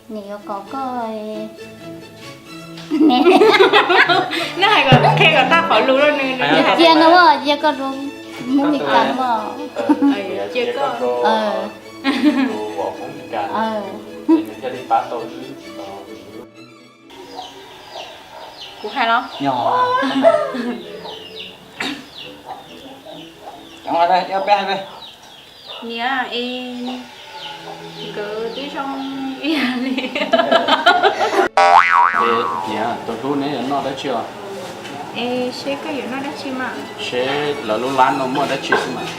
Nws yuav kom koj, nej hais kom qhia kom tag qhov lus rau nws, nws cia no, cia koj rau Hmoob Mes Kas mas. Cia koj rau tus Hmoob Mes Kas, nws thiaj li pab tau wb. Kuv hais los? Niam, es nkawd twb zoo ib yam li. Es niam, tus hlub neb yuav noj dab tsi os? Es seb koj yuav noj dab tsi mas. Seb lawv lub lab no muaj dab tsi xwb mas.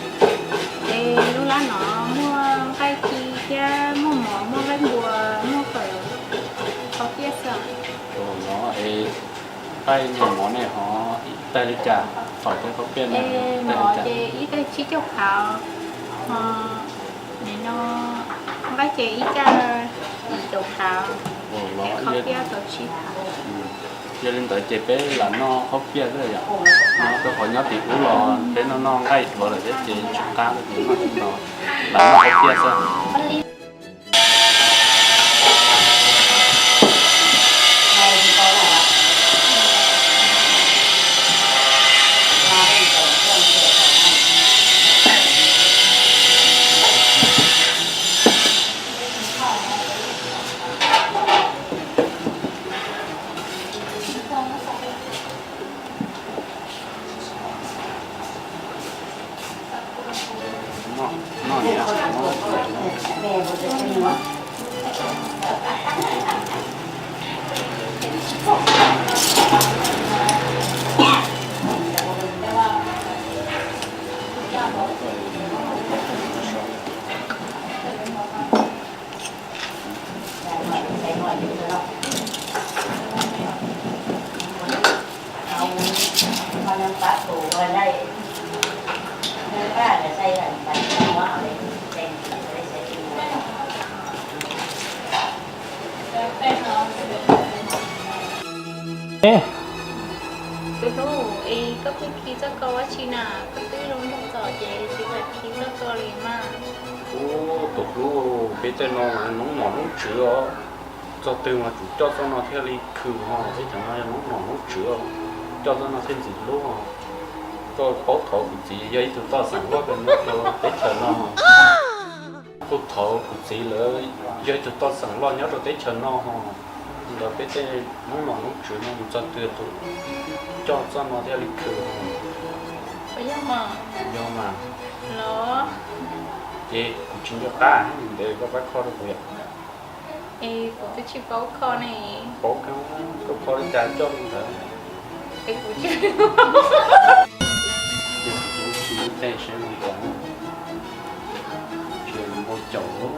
Es lub lab no muaj nqaij ci thiab muaj mov, muaj nqaij npua, muaj fawm, qhov tiaj xwb. Ua no es nqaij noj mov nej ho ib tais li cas, fawm thiab qhov tiaj no? Mov ces ib tais tsib caug phav, nim no nqaij ces ib tais yim caum phav, qhov tiaj tau tsib phav. Yog li ntawd ces peb lam noj qhov tiaj xwb yom. Rau qhov nyob tim ub los peb noj noj nqaij dhuav lawm thiab ces tsis qab lawm ces noj tsis tau, lam noj qhov tiaj xwb. Tus hlub, es koj pheej khi txoj ko ua tsi na? Koj twb zoo nraug txom ces tsis kam khi txoj ko li mas. Ub, tus hlub, peb tej no noob nom noob tswv os. Txog twg mas tsum coj txoj no thiaj li khw ho, peb cov no yog noob nom noob tswv, coj txoj no thiaj ntxim hlub. Koj paub thov kuv txiv yog ib tug toj xeem loj kawg nyob rau teb chaws no. Kuj thov kuv txiv lawv yog ib tug toj xeem loj nyob rau teb chaws no ho. Ntawd peb tej noob nom noob tswv no mus txog twg tus coj txoj no thiaj li khw ho. Yog mas. Ces kuv tsis nco qab, ntev koj pab kho rau kuv yom. Es kuv twb tsis paub kho ne. Paub kho, koj kho li cas coj li ntawd. Es kuv tsis, kuv tsis muaj tej saib li cas. Tsis npau caum.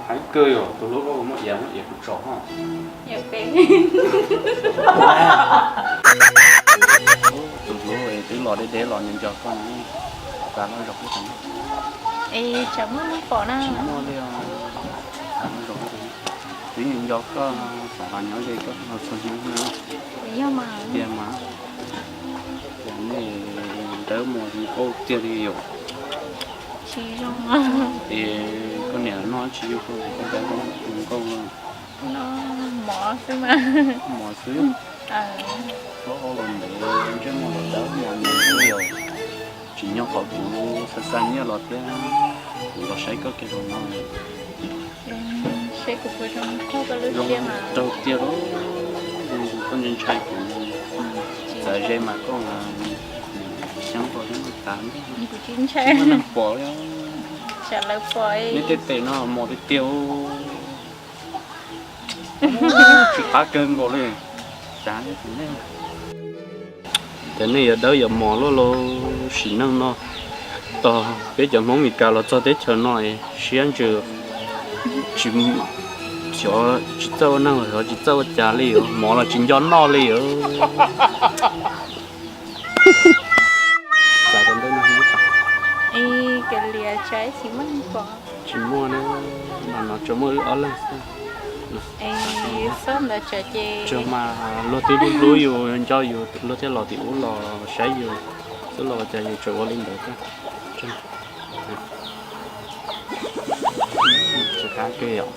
Heev kawg yom, tus hlub koj muab iav, muab iav kuv tsom ho. Tus hlub twb los deb deb los nco nco koj, tas loj zog. Es tsam muaj neeg pom na. Tsis muaj li os. Twb nco nco koj, xav los nyob ze koj los txog hnub no. Yog mas. Tiag mas. Ces nej ntawd mus ua tiag li yom. Tsis zoo. Es koj niam noj tsis yug koj, koj pab noj nkauj. Noj mov xwb mas. Mov xwb. Plaub hau los ntev, ntsej muag los dawb mos ntev xwb yom. Tsim nyog qhov kuv xa xa nyiaj los thiab, kuv los saib koj kiag zaum no. Saib kuv puas zoo koj lub siab mas. Zoo tiag lauj, koj ntshai ntshai kuv, txawm ze mas koj xyeeb koj xyeeb koj tas. Kuv tsis ntshai. Muaj neeg pom li. Tsam lawv pom. Nej tej tes no mos tiag tiag. Tsis qab kawg nkaus li. Cas nej, ces nej yuav dawb yuav mos luaj lauj, sim neej no. Tos peb cov Hmoob Mes Kas los txog teb chaws no es siab ntsws, tsis, xyov tsis txawj ua neeg los xyov tsis txawj ua cas li os, mov los tsis nco noj li os. Txav rau ntawm no. Tsis muaj na, no tsuas muaj wb ob leeg xwb. Tsuas mas luag twb hlub hlub yus, nco yus, luag thiaj los tim ub los saib yus xwb los cas yus tseem ua li ntawd thiab. Qab kawg yom.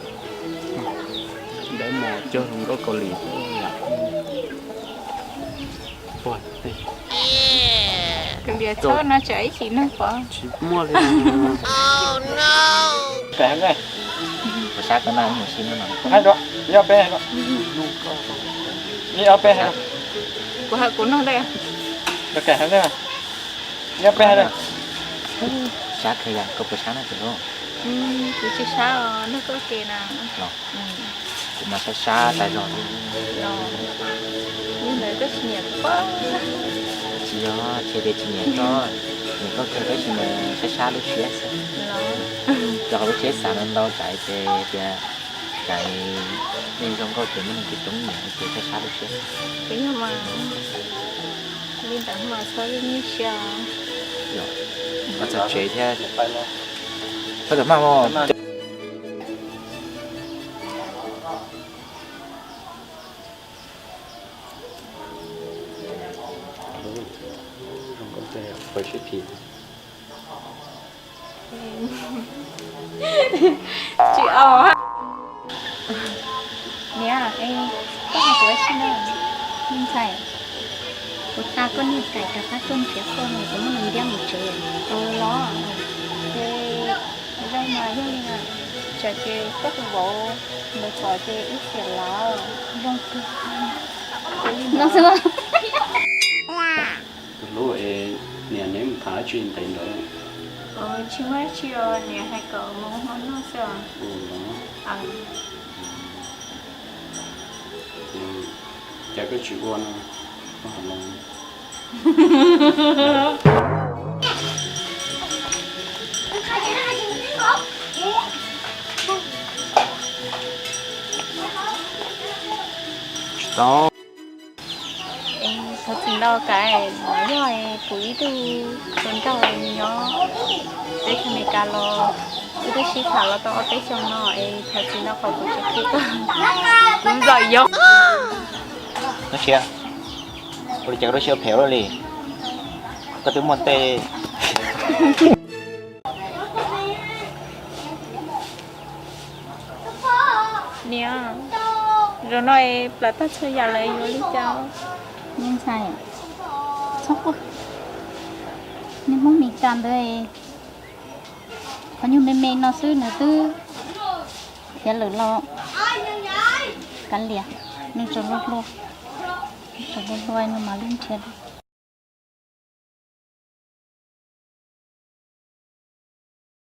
Dawb mos cuag hluas nkauj Kaus Lim xwb yom. Ua, Kaus Lim txhob no tsam ib chim neeg pom. Tsis muaj li. Puas sab koj na, mus si no no. Ib ob peb, ib ob peb. Kuv hais kuv nug dej. Ib ob peb. Sab kawg yom, koj puas sab na tus hlub? Kuv tsis sab os, nug koj ke na. Kuv mas sab sab tas zog li. Yog ntawd koj tsis nyiam kuv pob? Tsis yog, tsis tias tsis nyiam koj, nyiam koj kawg tab sis mas sab sab lub siab xwb. Rau qhov lub siab xav ntau ntau tsam ces tias tsam neeg zoo nkauj ces muaj neeg tsis toob nyiam ces sab sab lub siab. Kuv yog mas li ntawd mas txhob nyuaj siab. Yog, koj txog tsev thiab. Koj tus maj mog. Zoo nkauj tej pawg siab phim. Tsis au. Niam, es koj hais kuv ua si no. Me ntxhais, kuv xa koj niag Kaim rov qab tuaj nrhiav koj no, kuv muab nws ntiab mus tsev. Los, ces zoo mas yog li na, tsam ces koj tus vauv ntawd pom ces ib xiam lawm. Zoo kawg. No xwb. Tus hlub es niam, neb mus tham dab tsi ntev ntawd? Tsis muaj dab tsi os, niam hais kom mus hmo noj xwb os. Cas koj tsis ua no, koj hais los. Tsis tau. Thov txim ntau kawg, yog kuv ib tug hluas nraug nyob teb chaws Amelikas los wb twb sib tham los tau ob peb xyoos no es thov txim ntau qhov kuv tsis qhia koj. Kuv nplam yog. Lub siab, ua li cas koj lub siab phem ua luaj li? Koj twb muaj tej. Niam, zaum no es plam tag txhua yam lawm yuav li cas? Me ntxhais, txhob quaj. Niag Hmoob Mes Kas ntawd, qhov nyuag me me no xwb nws twb khiav lawm los kav liam, nws tseem hluas hluas, tseem hluas hluas nws mam li nrhiav.